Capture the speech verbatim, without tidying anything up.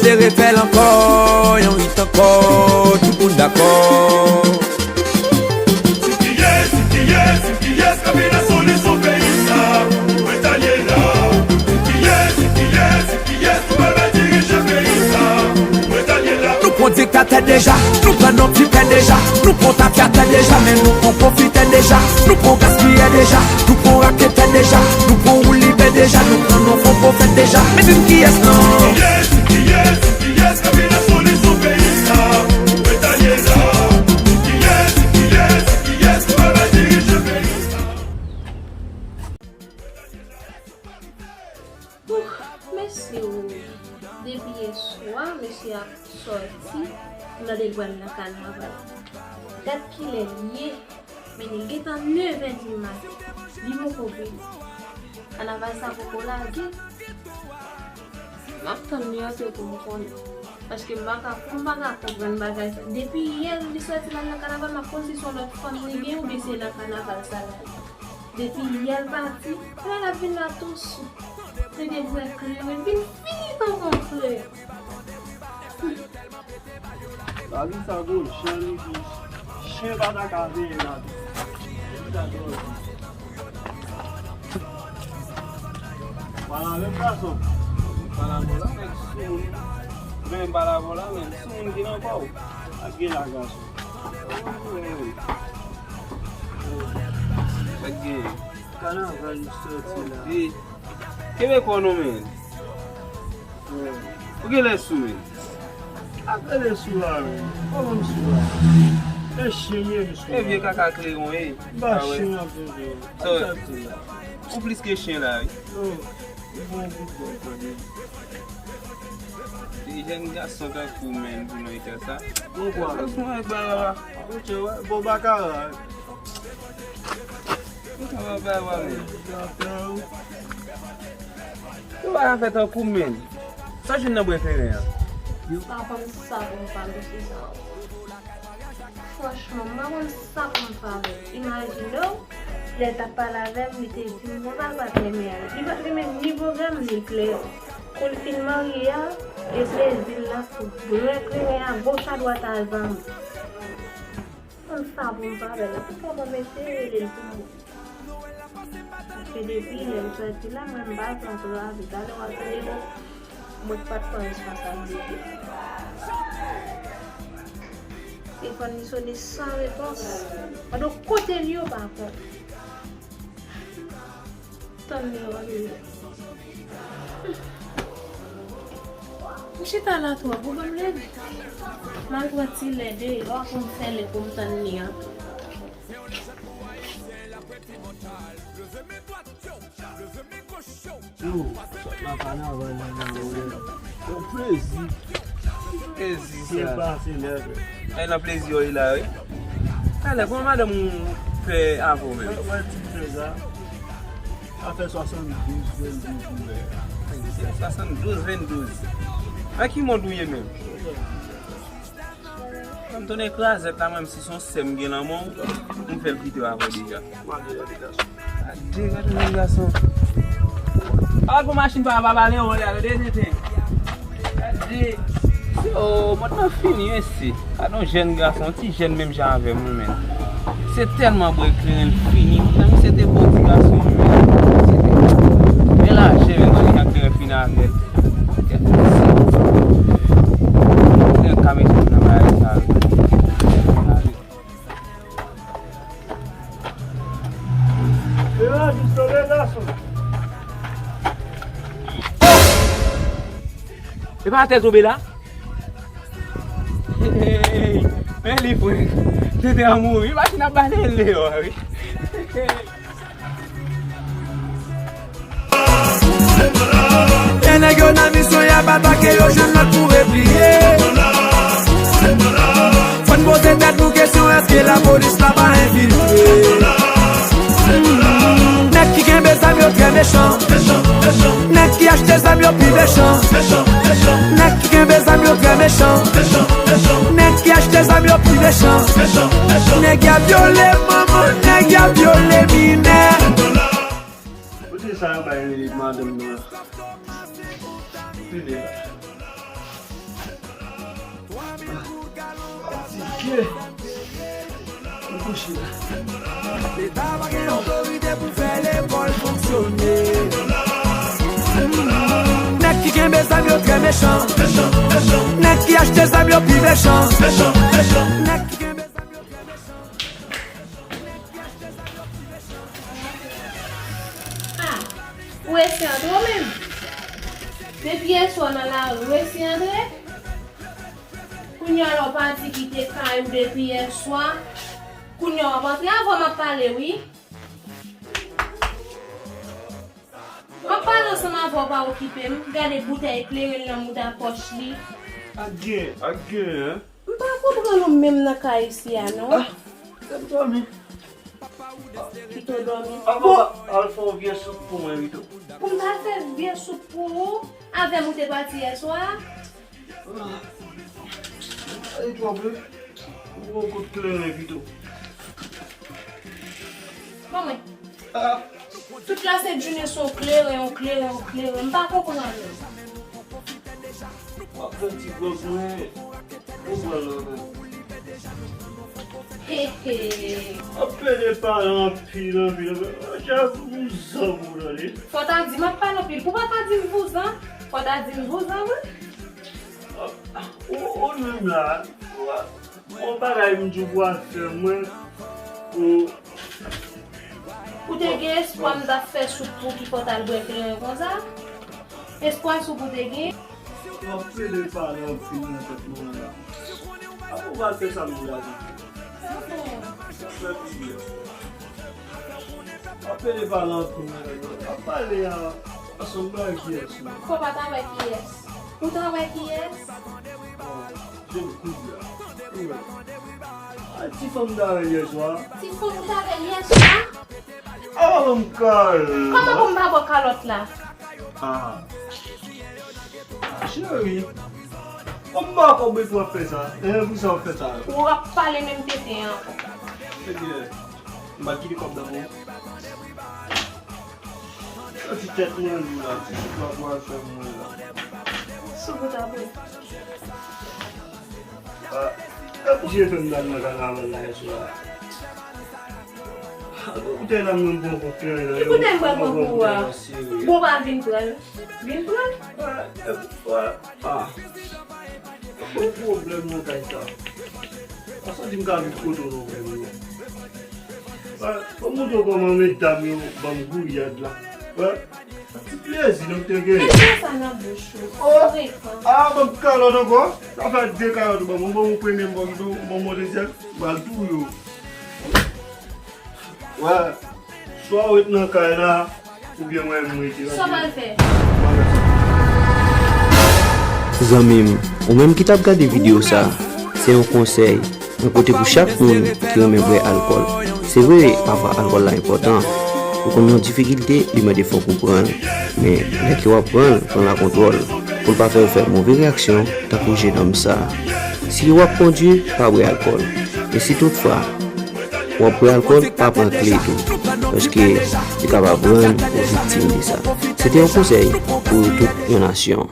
Se refè l ankò, yon hit ankò, tout moun dakò. Sikiyès, sikiyès, sikiyès k ap vin ak solisyon peyi sa? Mwen ta ye la. Sikiyès, sikiyès, sikiyès ki pral bay dirije peyi sa? Mwen ta ye la. Nou pran diktatè deja, nou pran nòt diktatè deja, nou pran tafyatè deja, men nou pran pwofitè deja, nou pran gaspiyè deja, nou pran raketè deja, nou pran woulibè deja, nou pran non fo pwofèt deja. Men di m kiyès non? Kiyès, kiyès, kiyès k ap vin ak solisyon peyi sa? Mwen ta ye la. Kiyès, kiyès, kiyès ki pral bay dirije peyi sa? Ouh, mesye o. Depi yè swa, mesye ap sòti, m tande l pral nan kanaval. Gad kilè l ye, men li gentan nevè di maten. Li poko vini. Kanaval sa poko lage. M ap tann li antre pou m konnen. Paske m pa ka, m pa ka konprann bagay sa. Depi yè li sòti l al nan kanaval, m ap konn si se yon lòt fanm li gen oubyen se nan kanaval sa l al. Depi yè l pati, la l ap vin la tou sou. Tande vwè kleren vin fini tankou yon kleren. Lavi sa gon jan li di, chen pa ta ka veye lavi. Pale avè m, gason. Pale avè w la, nèg sou moun. Men pale avè w la, men sou moun ki nan kò w. Ak gen la, gason. Sa k gen? Kanaval nou sòti la. Kenbe kò nou, men. Ou genlè sou, men. Ak genlè sou la, men. Kòman m sou la? E chen m ye, m sou la. E vye kaka kleron ye. M pa chen anpil, men. Sa w di la? Ou plis ke chen la, wi. Non. Li bon bout bon, tande. Li jèn gason tankou w, men, pou nan eta sa. Bon, kwa? Sa w di, bagay la. Bon, bakara. Ou ka wè bagay w ap fè. Ou pa ka fè tankou m, men. Sa w jwenn nan bwè kleren an? M pa konn sa pou m pale sou sa. Franchman, m pa konn sa pou m pale. Imajine w, lè l t ap pale avè m, li te di m konsa l pa t renmen al. Li pa t renmen ni pwogram, ni kleren. Kou l fin marye a, e plezi l la pou bwè kleren a goch a dwat a zanmi. Konn sa pou m pa fè la. Poukisa w pa mete rele l pou mwen? Paske depi lè l sòti la, mwen m pa pran pran avè l. Talè w ap tande bon, mwen k pa t pran responsablite. Telefòn li sone san repons. Pandan kote l yo pa konn. Tann li yo pa vini. Ou chita la twòp, ou ban m lè. M al pran ti lè deyò pou m fè lè pou m tann li an. Yo, sòt nan kanaval la, nan wè. Yon plezi. Plezi sa. Se pa, se lè. Ay, nan plezi yo, li la, wi. Talè, kòman madanm ou fè avè w menm? Wè, wè, ti frè sa. Sa fè swasanndouz, venndouz ouvè. Swasanndouz, venndouz. Nan ki mond ou ye menm? Mwen m tounen krazèt la, menm si se yon sè m gen nan men w, m fè l kite w avè w deja. Gade, gade, gason. Al pou machin pa, pa pale yon lè, gade, tenten. Gade. Oh, mòd nan fini, mesye. Gade yon jèn gason, yon ti jèn menm jan avè m, wi, men. Se tèlman bwè kleren l fini. Nan misye te bon ti gason, men. Misye te bon. Men lajè, men, machin ak kleren fini avè l. Kèt mesye. Nèg ka mete m nan bagay sa, wi. E pa atè tonbe la? Hey, men li fre. Tete an mouri. Machin ap bale l deyò, wi. Gen nèg yo nan misyon y ap atake, yo jwenn lòt pou repliye. Fò n poze tèt nou kesyon, èske lapolis la pa enfiltre? Nèg ki kenbe zam yo trè mechan. Nèg ki achte zam yo pi mechan. Nèg ki kenbe zam yo trè mechan. Nèg ki achte zam yo pi mechan. Nèg y ap vyole manman, nèg y ap vyole minè. Kote sa yo bay rele madanm nan? Tande la. Ke ou kouche la. Leta pa gen otorite pou fè lekòl fonksyone. Nèg ki kenbe zam yo trè mechan. Nèg ki achte zam yo pi mechan. Nèg ki kenbe zam yo trè mechan. Ah, ou resi antre w menm? Depi yèswa w nan lari, ou resi antre? Kounye a la w pati kite kay ou depi yèswa. Kounye a w ap antre, avè w m ap pale wi. M ap pale ansanm avè w, pa okipe m. Gade boutèy kleren nan mouda pòch li. Ak gen, ak gen, en. M pa konprann ou menm nan kay isi a non. Ah, m dòmi. Kite w dòmi. Bon. Al fè yon vye soup pou mwen pito. Pou m ta fè vye soup pou ou? Avè m ou te pati yèswa? Ah, li twò vre. Ou pran kout kleren pito. Ban mwen. Ah. Tout la se jounen se yon kleren, yon kleren, yon kleren. M pa konprann. W ap fè ti gwòg mwen. Ou pran lò menm. He, he. W ap pede pale anpil, anpil, anpil. Chak vouzan pou tande. Fò ta di m ap pale anpil. Pou pa ta di m vouzan. Fò ta di m vouzan, wi. Ou, ou menm la, ou a, yon bagay m di w pou al fè mwen, ou. Ou te gen espwa m t ap fè soup pou ki fò t al bwè kleren konsa? Espwa soup ou te gen? W ap pede pale anpil nan tèt mwen la. Apre w al fè sa m di w la. Fè pibye. W ap pede pale anpil nan tèt mwen. W ap pale a, ansanm ak kiyès menm? Fò pa ta wè kiyès. Ou ta wè kiyès? Bon, jan m kouri a. Ou wè. A, ti fanm m ta wè yèswa. Ti fanm ou ta wè yèswa? A, pa ban m kalòt. Kòman pou m pa ba w kalòt la? Ah. Ah, cheri. Kòm m pa konprann pou w ap fè sa. E pou sa w ap fè sa. Ou ap pale menm tenten an. Ebyen, m pa kite kòb nan men w. Sa ti tèt mwen li la, ti soup la pou al fè mwen la. Sou bout apre. Ah, e pou je fè m dal nan kanaval la yèswa. Ah, bon, boutèy la m menm pran pou kleren la. Ki boutèy m pral pran pou ou a? Bon, pa vin pran l. Vin pran l. Ah, e, ah, ah. Bon pwoblèm nan kay sa. Pa santi m ka viv kote w non, frè m, non. Ban m montre w kòman medam yo ban m gouyad la. Wè. Ti plezi nou te gen. Mete sa nan bouch ou. Oh! Frekan. Ah, ban m kalòt ankò. Sa fè de kalòt ou ban m. Ou ban m premye m, ban m, ban m dezyèm. M pral touye w. Wè. Swa w ret nan kay la, oubyen mwen m rete. Sa w pral fè? Zanmi m, ou menm ki t ap gade videyo sa, se yon konsèy mwen pote pou chak moun ki renmen bwè alkòl. Se vre, pafwa alkòl la enpòtan. Ou konn nan difikilte, li mande fòk ou pran l. Men, lè ke w ap pran l, pran l ak kontwòl, pou l pa fè w fè move reyaksyon, tankou jenòm sa. Si w ap kondwi, pa bwè alkòl. E si toutfwa, w ap bwè alkòl, pa pran kle tou, paske li kapab rann ou viktim de sa. Se te yon konsèy pou tout yon nasyon.